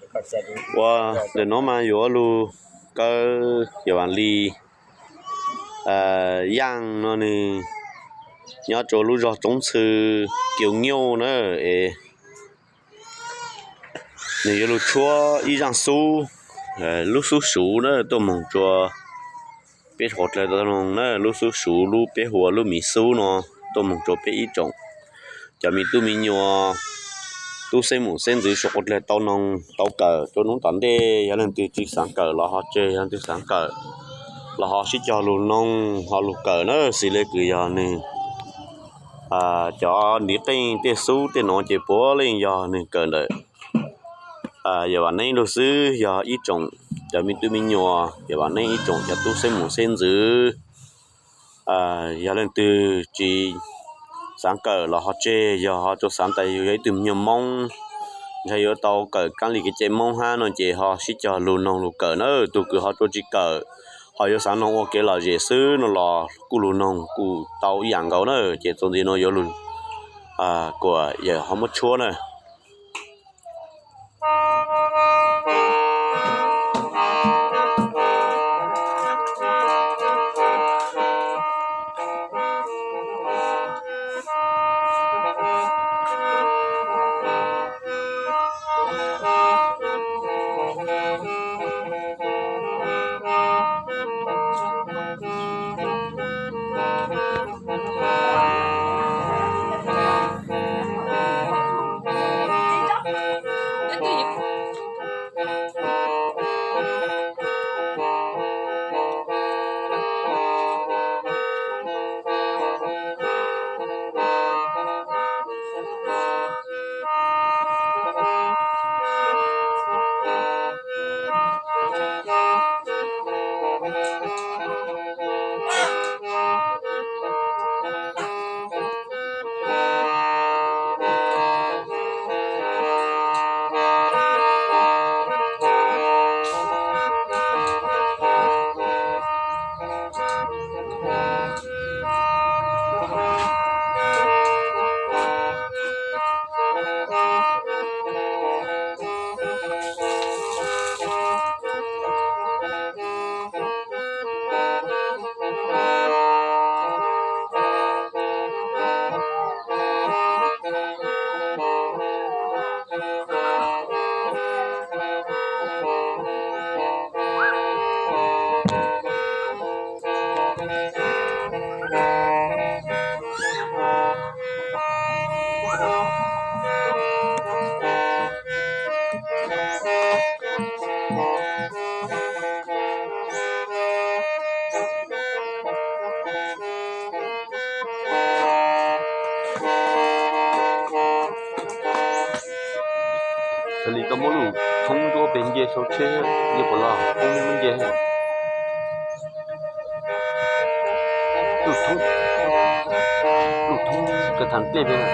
Ua ntawm no mas yuav lug kaw Yawm Vam Lis Yaaj no, nws nyob rua lub zog Txoob Txhw, Kiu Nyuj na, es nws yuav lug tshuab ib zaaj xub, lub xub Suv na, tuaj moog rua peb suav dlawg tau noog na, lub xub Suv, lub peb hu ua lub miv xub no, tuaj moog rua peb ib tsoom cov miv tub miv nyuas, tub xeeb mum xeeb ntxwv suav dlawg tau noog tau kawm rua nub tom ntej. Yog leej twg tsi xaav kawm los ho tseg, yog leej twg xaav kawm los ho sib cog lug noog ho lug kawm na. Xws le kws yog nwg cov ntiv qeej tej xub tej no ces puav leej yog nwg kawm ntawm Yawm Vam Neeb lug xwb. Yog ib tsoom cov miv tub miv nyuas, Yawm Vam Neeb ib tsoom cov tub xeeb mum xeeb ntxwv, yog leej twg tsi xaav kawm los ho tseg, yog ho rua xaav tas yug yog ib tug me nyuam Moob, ntshai yuav tau kawm kaab li kev cai Moob hab no ces ho sib cog lug noog lug kawm na. Tug kws ho rua tsi kawm, ho yuav xaav noog ua kev lom zem xwb no los kuj lug noog kuj tau ib yaam nkaus na. Ces txuas ntxiv no yuav lug kuas yawm ho muab tshuab na. Txhad li koj muab lub thoob nruab peg nce sau tsheb, nce puas log, thoob nce. Lub thoob, lub thoob koj tham dlej peg na.